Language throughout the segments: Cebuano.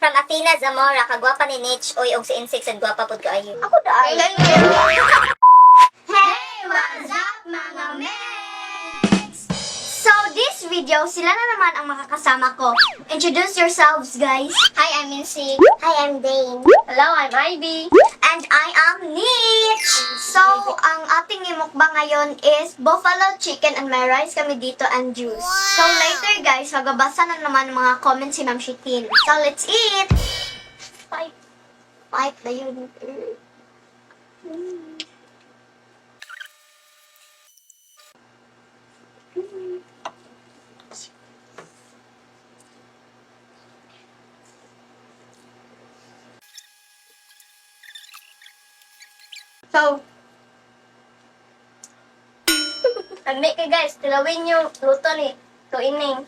From Athena Zamora, kagwapa ni Nitch, oy, og si Insik sad gwapa pud kaayo. Ako dai. Thank you. Hey, what's up, mga mates? So, this video, sila na naman ang makakasama ko. Introduce yourselves, guys. Hi, I'm Insik. Hi, I'm Dane. Hello, I'm Ivy. And I am Nitch. So, ang ating imukbang ngayon is buffalo chicken and may rice kami dito and juice. So, later, guys, magbabasa na naman ng mga comments si Ma'am Shitin. So, let's eat! Five. Five na yun. So, Amik ka, guys, tilawin yung luto ni Tuining.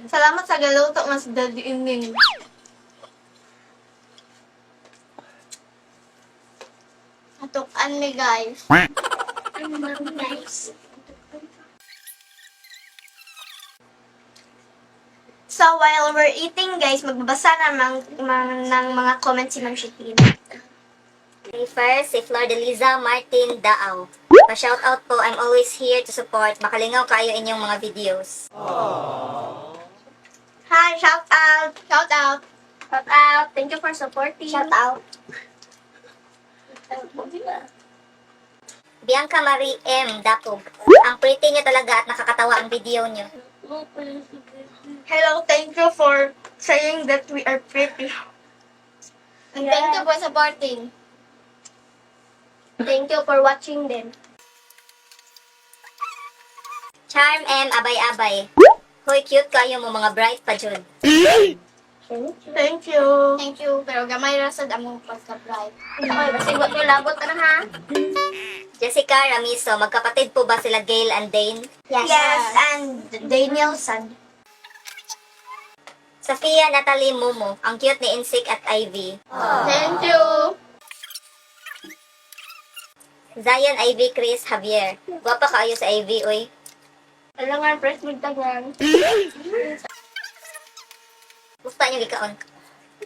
Salamat sa galuto mas Daddy Ining. Atukan mi, guys. Guys. So, while we're eating, guys, magbabasa na ng mga comments si Ma'am Shitin. Okay, first, si Flor de Liza Martin Daaw. Pa-shout out po, I'm always here to support. Makalingaw kayo inyong mga videos. Hi, shout out! Shout out. Shout out. Thank you for supporting. Shout out. Bianca Marie M. Dapog. Ang pretty niyo talaga at nakakatawa ang video niyo. Hello, thank you for saying that we are pretty. And thank you for supporting. Thank you for watching them. Charm M. Abay-abay. Hoy, cute kayo mo mga bright pa jud. Thank you. Thank you. Pero gamay ra sad among pagka-bright. Oy, basig wa ko labot ana ha. Jessica Ramiso, magkapatid po ba sila Gail and Dane? Yes. Yes, and Danielson. Sofia Natalie Momo, ang cute ni Insik at Ivy. Thank you. Zion Ivy Chris Javier. Gwapa kaayo sa Ivy, oy. Alangan press magtagan. Gusto niyo gikaon.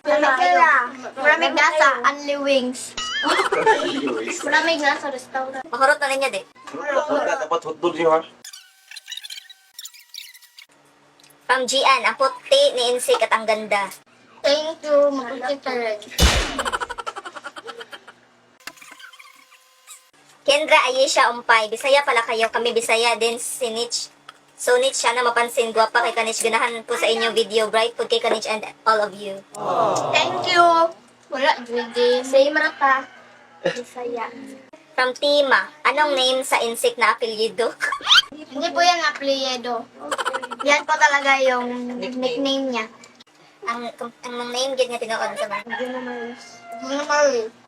Maraming kaya. Maraming nasa only wings. Maraming na sa restaurant. Mahurot na ninyo, di. Dapat hotdog niyo ha. From Gian, ang puti ni Insik at ang ganda. Thank you. Mabuti ka rin. Kendra Ayesha Umpay, Bisaya pala kayo. Kami Bisaya din si Nitch. So Nitch, sana mapansin. Gwapa kay Kanich. Ganahan po sa inyong video. Bright po kay Kanich and all of you. Thank you. Wala, Judy. Same ra ka. Bisaya. From Tima, anong name sa Insik na apelyido? Hindi po yan apelyido. Yan po talaga yung nickname niya. Ang name gid nga tinuod sa ba? Marie.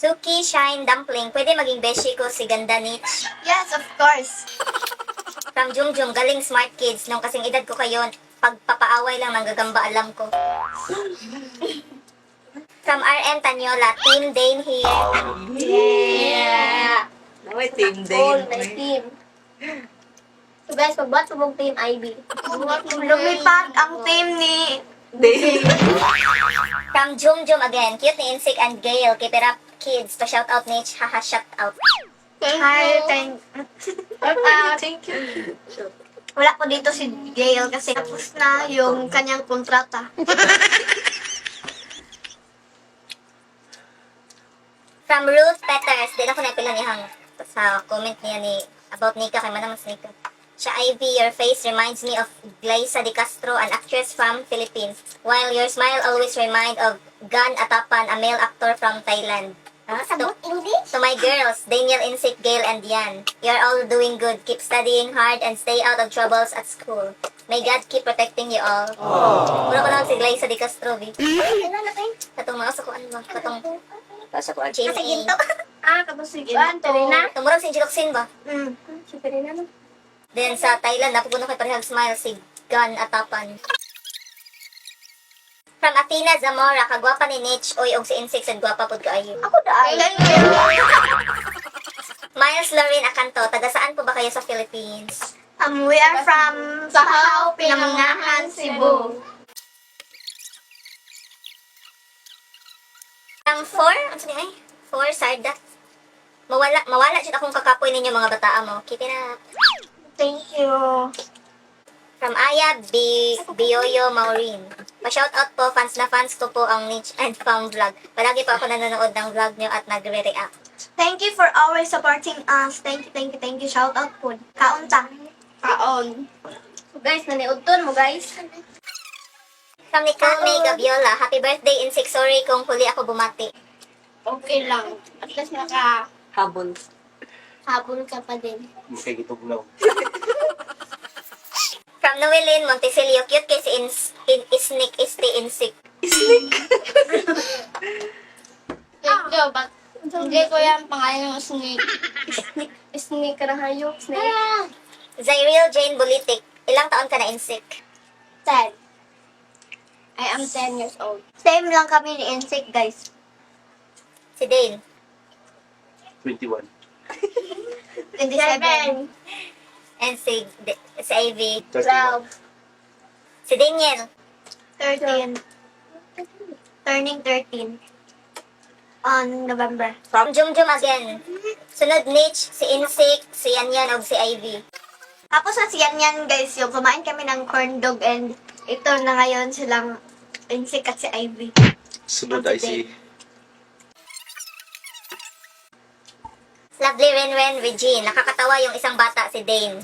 Suki Shine Dumpling, pwede maging beshi ko si Ganda Nitch. Yes, of course. From Jumjum, galing smart kids. Nung kasing edad ko kayo, pagpapaaway lang ng gagamba alam ko. From RM Tanyola, Team Dane here. Yeah. Naway team All day. my team. So guys, pagbuhat po mong team IB. Lumipad ang team ni Day. From Jumjum again, cute ni Insik and Gail. Keep it up, kids. Pa shout out Nitch. Haha, shout out. Thank Hi, you. thank Shout out. Thank you. Wala po dito si Gail kasi tapos na yung kanyang kontrata. From Ruth Peters, di na ko napila niyang sa comment niya ni about Nika, kay manang mas Nika. Siya Ivy, your face reminds me of Glyza De Castro, an actress from Philippines. While your smile always remind of Gan Atapan, a male actor from Thailand. Ah, English? To my girls, Daniel, Insik, Gail, and Yan, you're all doing good. Keep studying hard and stay out of troubles at school. May God keep protecting you all. Mura ko lang si Glyza De Castro, bi. Ano na tayo? Katong mga sukuan ba? Katong Sa kuan. Jamie. Ah, kapag si Juan, Terena. Tumurag si Jiloxin ba? Si Terena no? Then sa Thailand, napupuno kay parehag smile si Gan Atapan. From Athena Zamora, kagwapa ni Nitch, oy og si Insik sad gwapa pud kaayo. Ako dai. Thank you. Miles Lorin Akanto, taga saan po ba kayo sa Philippines? We are from Sahaw, Sahaw, Pinamungahan, Cebu. Ang four, ano ni ay? Four, Sarda. Mawala, mawala jud akong kakapoy ninyo mga bataa mo. Keep it up. Thank you. From Aya B. Bioyo Maureen. Pa-shoutout po, fans na fans ko po ang Niche and Fam Vlog. Palagi po ako nanonood ng vlog niyo at nagre-react. Thank you for always supporting us. Thank you, thank you, thank you. Shout out po. Kaunta. Kaon. So guys, naniudton mo guys. From Nicole May Gabiola, happy birthday in six. Sorry kung huli ako bumati. Okay lang. At least naka Habol. habol ka pa din. Kay gitugnaw. From Noeline Montesilio, cute kay si in, Isnik Isti Insik. Thank you, but hindi ko yan pangalan ng snake. Snake. Snake ka na hayop. Snake. Zyril Jane Bulitik, ilang taon ka na Insik? 10. I am 10 years old. Same lang kami ni Insect, guys. Si Dane. 21. 27. And si Ivy. 31. Si Daniel. 13. Turning 13. On November. From Jumjum again. Sunod Niche, si Insik, si Yanyan, og si Ivy. Tapos sa yan yan, guys, yung kumain kami ng corn dog and ito na ngayon silang Insect at si Ivy. Sunod ay si Lovely Renren Regine. Nakakatawa yung isang bata, si Dane.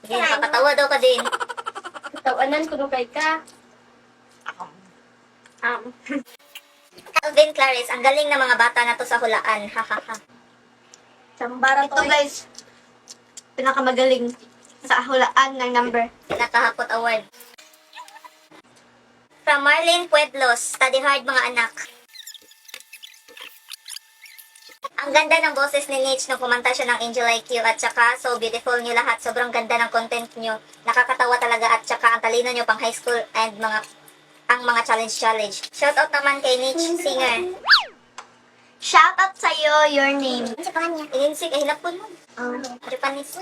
Hindi, nakakatawa daw ka din. Tawanan ko nung kay ka. Calvin Clarice, ang galing ng mga bata na to sa hulaan. Hahaha. Sambara Ito, guys, pinakamagaling sa hulaan ng number. Pinakahapot award. From Marlene Pueblos, study hard mga anak. Ang ganda ng boses ni Nietzsche nung kumanta siya ng Angel IQ at saka so beautiful niyo lahat. Sobrang ganda ng content niyo. Nakakatawa talaga at saka ang talino niyo pang high school and mga ang mga challenge challenge. Shout out naman kay Nietzsche singer. Shout out sa'yo, your name. Ininsik ay hinapon mo. Japanese.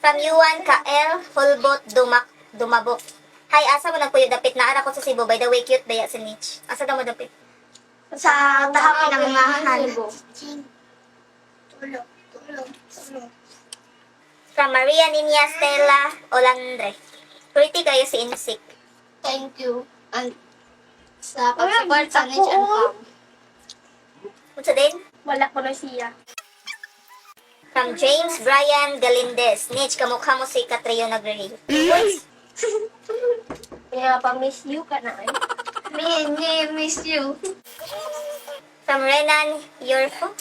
From Yuan Kael Holbot Dumak Dumabok. Hi, asa mo nagpuyo dapit na ara ko sa Cebu. By the way, cute baya si Nietzsche. Asa daw mo dapit? Sa tahapin ng mga From Maria Nina Stella Olandre. Pretty kayo si Insik. Thank you. And sa pag-support sa Niche and Fam. Unsa din? Wala ko na siya. From James Brian Galindez. Nietzsche, kamukha mo si Catriona Gray. Kaya pa-miss you ka na eh. Me, me, miss you. From Renan Yorfo.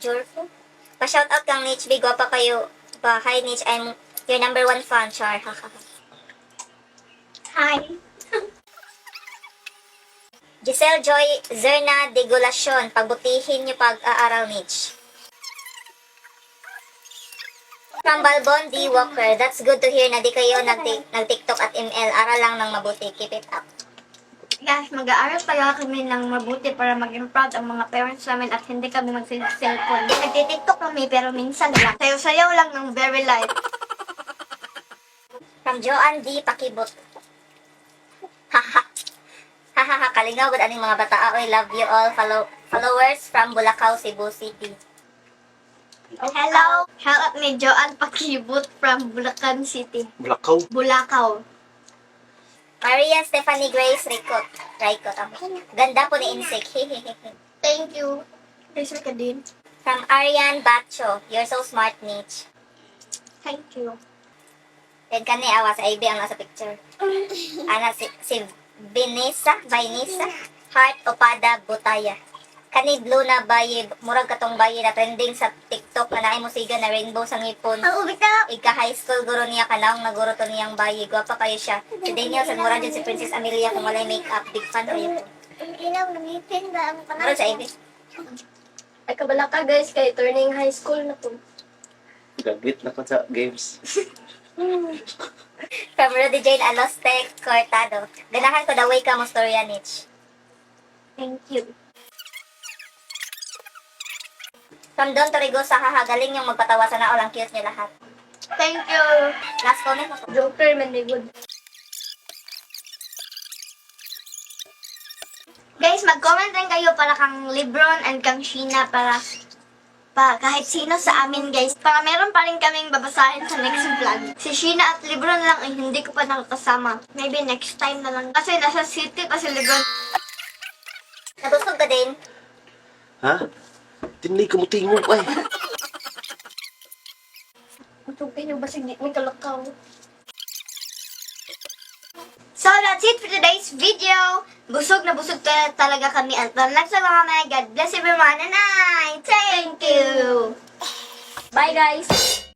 Jorfo? Pa-shout out kang Nietzsche. Big guwapa kayo. Ba, hi Nietzsche, I'm your number one fan. Char. Hahaha. Hi. Giselle Joy Zerna de Gulacion, pagbutihin niyo pag-aaral niche. From Balbon D. Walker, that's good to hear na di kayo nag-TikTok at ML. Aral lang ng mabuti. Keep it up. Guys, mag-aaral pala kami ng mabuti para maging proud ang mga parents namin at hindi kami mag-cellphone. Nagtitiktok kami pero minsan lang. Sayaw-sayaw lang ng very light. From Joanne D. Pakibot. Haha. Hahaha, kalingaw gud aning mga bata. Oy, love you all followers from Bulacau, Cebu City. Hello! Shout out ni Joanne Pakibut from Bulacan City. Blackout. Bulacau. Maria Stephanie Grace Ricot. Ricot. ah. Ganda po ni Insik. Hehehe. Thank you. Racer ka din. From Arian Bacho, you're so smart, Nietzsche. Thank you. Then kani awa sa IB ang nasa picture. Ana si Vanessa, Vanessa, Heart Opada Butaya. Kani blue na bayi, murag katong bayi na trending sa TikTok na naay musiga na rainbow sa ngipon. Ang ubit na! Ika high school guro niya kanang naguro to niyang bayi. Gwapa kayo siya. Si Daniel sa mura jud si Princess Amelia kung walay makeup. Big fan kayo ko. Ilaw, nangipin ba ang Murag sa IB. Ay kabala ka guys kay turning high school na to. Gagit na ko sa games. From Rudy Jane Aloste Cortado. Ganahan ko the way ka mo storya niche. Thank you. From Don Torrigosa, haha, galing yung magpatawa sana all ang cute niyo lahat. Thank you. Last comment mo. Joker man may good. Guys, mag-comment rin kayo para kang Lebron and kang Sheena para pa kahit sino sa amin, guys, para meron pa rin kaming babasahin sa next vlog. Si Sheena at Lebron lang ay hindi ko pa nakakasama. Maybe next time na lang. Kasi nasa city pa si Lebron. Nabusog ka din. Ha? Tinlay ka mo tingog ay. Busog kayo, basig di may kalakaw. So that's it for today's video. Busog na busog talaga kami. At next time mga, God bless everyone and I thank you. Bye, guys!